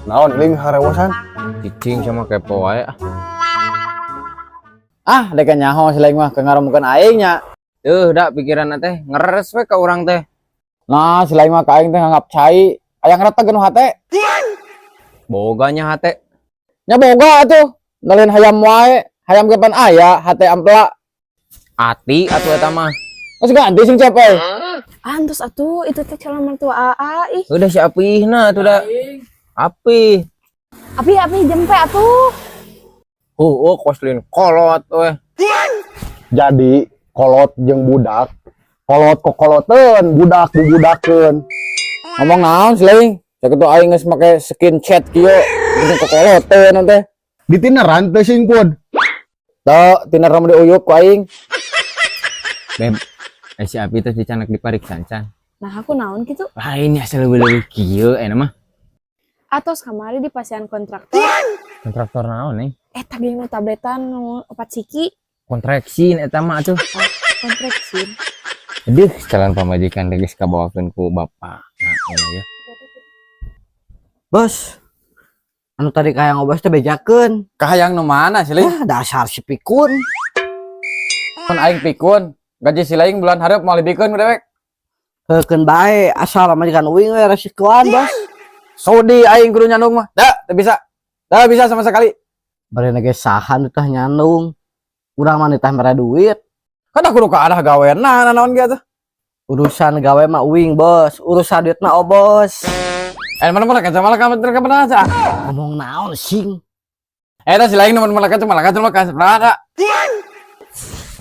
Naon iling harewosan? Cicing sama kepo wae ah. Ah, dek nyaho si laing mah ke ngaromukeun aing nya. Tuh, dak pikiran teh ngeres we ka urang teh. Nah, si laing mah ka aing teh nganggap cai. Aya ngereteg nu hate. Boganya hate. Nya boga atuh. Nalin hayam wae, hayam ge pan aya, hate ampla. Ati atuh eta mah. Geus ganti sing cep euy. Antos atuh itu teh calon mertua AA ih. Udah si Apihna atuh da. Api. Api api jempe atuh. Oh, koslin kolot we. Jadi kolot jeung budak, kolot kokoloteun, budak bubudakeun. Ngomong naon si laing? Cek itu aing geus make skin chat kieu, jeung kokoloteun teh. Ditineran teh sing pun. Teu tiner mah diuyup ku aing. Beb, si Api teh dicanak dipariksa can. Nah aku naon gitu. Lain ya seleuwih-leuwih kieu eta mah. Atos kamari di pasian kontraktor. Kontraktor naon nih? Eta geuning nu tabletan nu opat siki. Kontraksin eta mah atuh. Kontraksin. Aduh, calon pamajikan teh geus kabawakeun ku bapak. Nah, ini ya. Bos, anu tadi kayak ngobos teh bejakeun. Kahayang nu mana si laing? Ah, dasar si pikun. Mun aing pikun, gaji si laing bulan hareup moal dibikeun ku dewek. Heukeun bae asal pamajikan uing we resikoan, Bos. Sudi aing kudu nyandung mah. Da, teu bisa. Da bisa sama sekali. Bari ge saha nu tah nyandung. Urang mah tah mere duit. Kan aku nu kalah gawena naon ge atuh. Urusan gawe mah uing, Bos. Urusan duit mah obos. Eh mana mana kaca malah kamu terka pernah aja. Ngomong naon sing? Eh si laing nomor malah kaca malah kaca malah kaca pernah ada.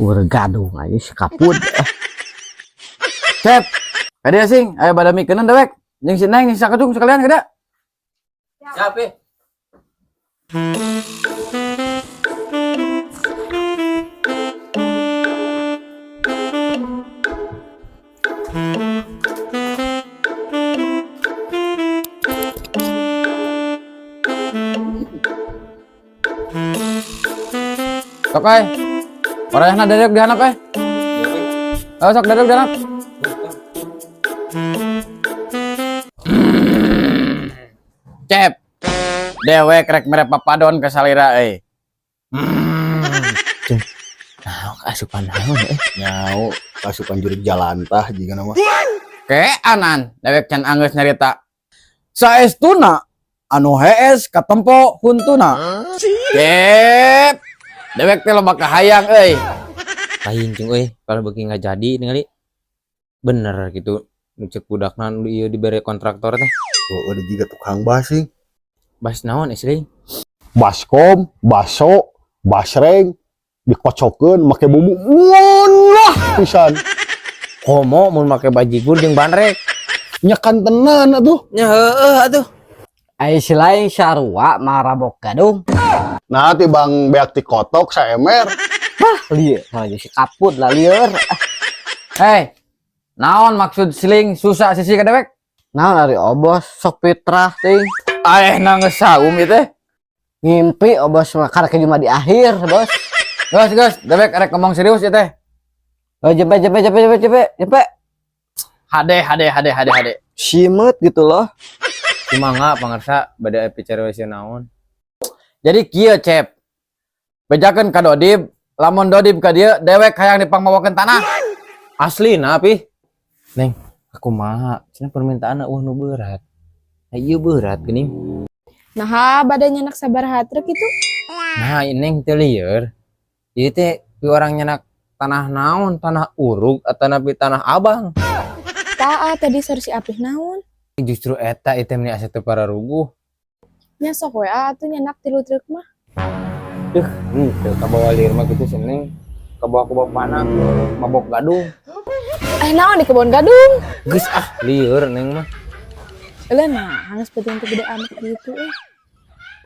Ur gadung aja si kaput. Cep. Kade sing, ayo pada mikeun dewek. Jeung si Neng jeung si Sakacung sekalian kada. Siap, Pi. Sok euy. Orangna dedek di handap euy. Oh, sok dedek di handap. Cep. Dewek rek mere papadon ke salira euy. Nah, asupan naon euy? Nyau kasupan jurig jalantah jiga nama. Keanan dewek can anggeus nyarita. Saestuna anu hees katempo huntuna. Cep. Dewek teh loba kahayang euy. Lain cung euy, kalau beuki nggak jadi ningali. Bener gitu. Nu cek budakna nu ieu dibere kontraktor teh. Oh, ada juga tukang bas sih. Bas naon asli? Baskom, baso, basreng, dikocokeun make bumbu. Wah, pisan. Komo mun make bajigur jeung bandrek. Nyekan tenan atuh. Nya heueuh atuh. Ai si lain sarua marabok gadung. Nah, tibang beak ti kotok saemer. Bah, lieur aja si kaput lah lieur. Hei, naon maksud siling susah sisi ka dewek? Naon ari obos sok fitrah ting. Aeh nangis saum ieu teh. Ngimpi obos mah karek cuma di akhir, Bos. Geus geus, dewek arek ngomong serius ieu teh. Oh, jempe jempe jempe jempe jempe jempe. Hade hade hade hade hade. Simet gitu loh. Kumaha pangarsa bade bicara wis naon. Jadi kieu Cep. Bejakeun ka Dodib, lamun Dodib ka dieu dewek hayang dipangmawakeun tanah. Asli nah pi. Neng, aku mah cenah permintaan eueuh nu berat. Nah, ieu berat geuning. Nah, badai nyanak sabaraha truk itu. Nah, neng teu lieur. Ieu teh pi orang nyanak tanah naon, tanah urug atau napi tanah abang. Taa tadi saur si Apih naon. Justru eta ieu teh meni asa teu pararuguh. Nya sok we atuh nyanak 3 truk mah. Duh, henteu kabawa lieur mah kitu seneng. Kabawa ku bapana mabok gadung. Naon di kebon gadung. Geus ah, lieur neng mah. Eueuh nah, geus penting teh gede amat gitu euy.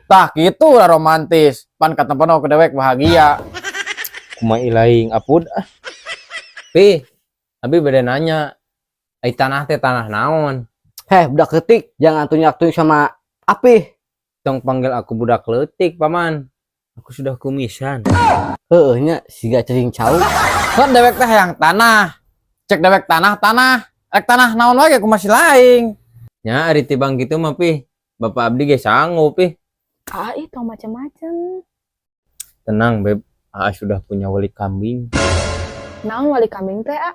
Tah kitu lah romantis. Pan katempono ku dewek bahagia. Kumaha ilaing apud ah. Pi, abi bade nanya. Ai tanah teh tanah naon? Heh, budak leutik, jangan tunyak-tunyak sama Apih. Tong panggil aku budak leutik, paman. Aku sudah kumisan. Heueuh nya siga cacing cau. Kan dewek teh hayang tanah. Cek dewek tanah tanah. Rek tanah naon wae ku masih laing. Nya ari tibang kitu mah pi. Bapak abdi ge sanggup ih. Aa ih tong macem-macem. Tenang, Beb. Aa sudah punya wali kambing. Naon wali kambing teh, A?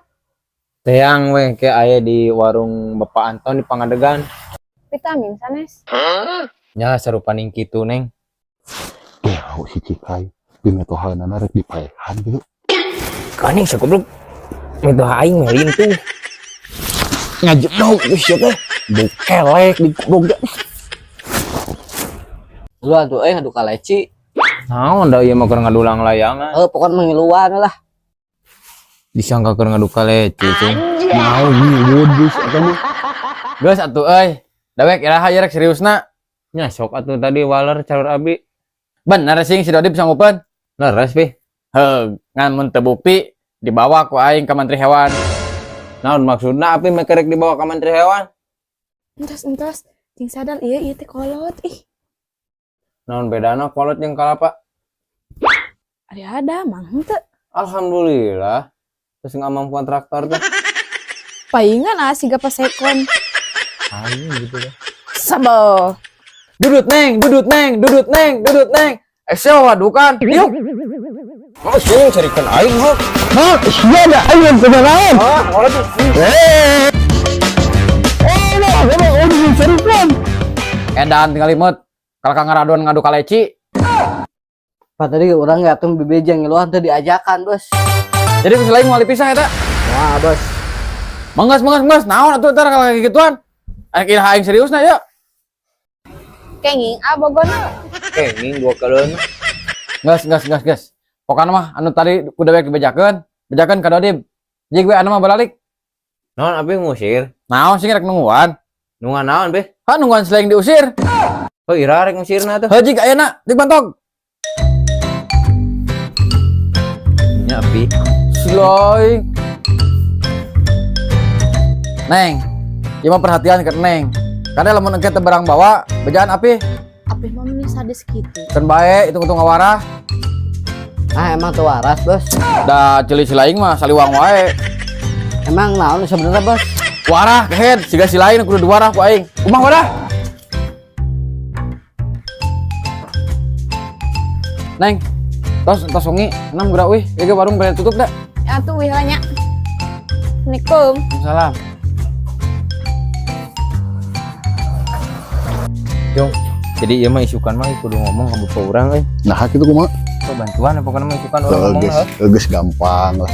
Teang weh ke aya di warung Bapak Anton di Pangadegan. Vitamin sanes. Nya sarupaning kitu, Neng. Gelo si Cikai. Pimitohanana rek dipaehan gitu. Kaning sagoblok. Mitoha aing mah lintuh. Ngajedog geus sia teh. Bau kelek di goblok. Lu atuh euy ngadu kaleci. Naon da ieu mah keur ngadulang layangan. Eh pokoknya ngiluan lah. Disangka keur ngadu kaleci, cing. Mau ngiwud geus eta mah. Geus atuh euy. Dewek iraha ieu rek seriusna. Nya sok atuh tadi waler calur abi. Bener sing si Dodib sanggupeun. Leres pi. Heug, ngan mun teu bukti dibawa ku aing ka Menteri Hewan. Naon maksudna api mah kerek dibawa ka Menteri Hewan? Entos entos. Cing sadar ieu ieu teh kolot ih. Naon bedana kolot jeung kalapa? Ari ada mang henteu. Alhamdulillah. Terus ngamampuan traktor teh. Paingan ah siga pasekon. Aing gitu dah. Sebel. Dudut neng, dudut neng, dudut neng, dudut neng. Eh sia wadukan. Yuk. Oh, sing carikeun aing heuh. Hah, sia da aing kumaha? Ah, kolot. Eh. Oh, nah, oh, dicarikan. Edan tinggal imut. Kalau kang ngaraduan ngadu kaleci. Pak tadi urang nggak tuh bebeja ngiluan teh diajakan, Bos. Jadi ku lain moal dipisah eta. Wah, Bos. Manggas, manggas, manggas. Naon atuh ntar kalau kayak gituan. Aing kira aing seriusna ya. Kenging ah bogona. Kenging dua kaleun. Gas, gas, gas, gas. Pokoknya mah anu tadi ku dewek dibejakeun, bejakeun ka Dodib. Jig we anu mah balik. Naon api ngusir? Naon sih rek nungguan? Nungguan naon be? Ha nungguan selain diusir. Oh, ira rek ngusirna tuh. Heuh jig ayeuna jig bantog. Nya api. Sloy. Neng, ieu mah perhatian ke Neng. Karena lamun engke teu barang bawa, bejaan api. Apih mah meni sadis kitu. Keun bae hitung-hitung ngawarah. Ah emang tuh waras, Bos. Da ceuli si lain mah saliwang wae. Emang naon sebenarnya, Bos? Warah kehed, siga si lain kudu diwarah ku aing. Kumaha warah? Neng, tos tos wengi, enam geura wih, ieu ge warung bere tutup da. Atuh wih lah nya. Assalamualaikum. Salam. Jong. Jadi ieu mah isukan mah kudu ngomong ka bapak urang euy. Nah, kitu kumaha? Kok bantuan pokoknya mah isukan urang ngomong Geus, heuh. geus gampang lah.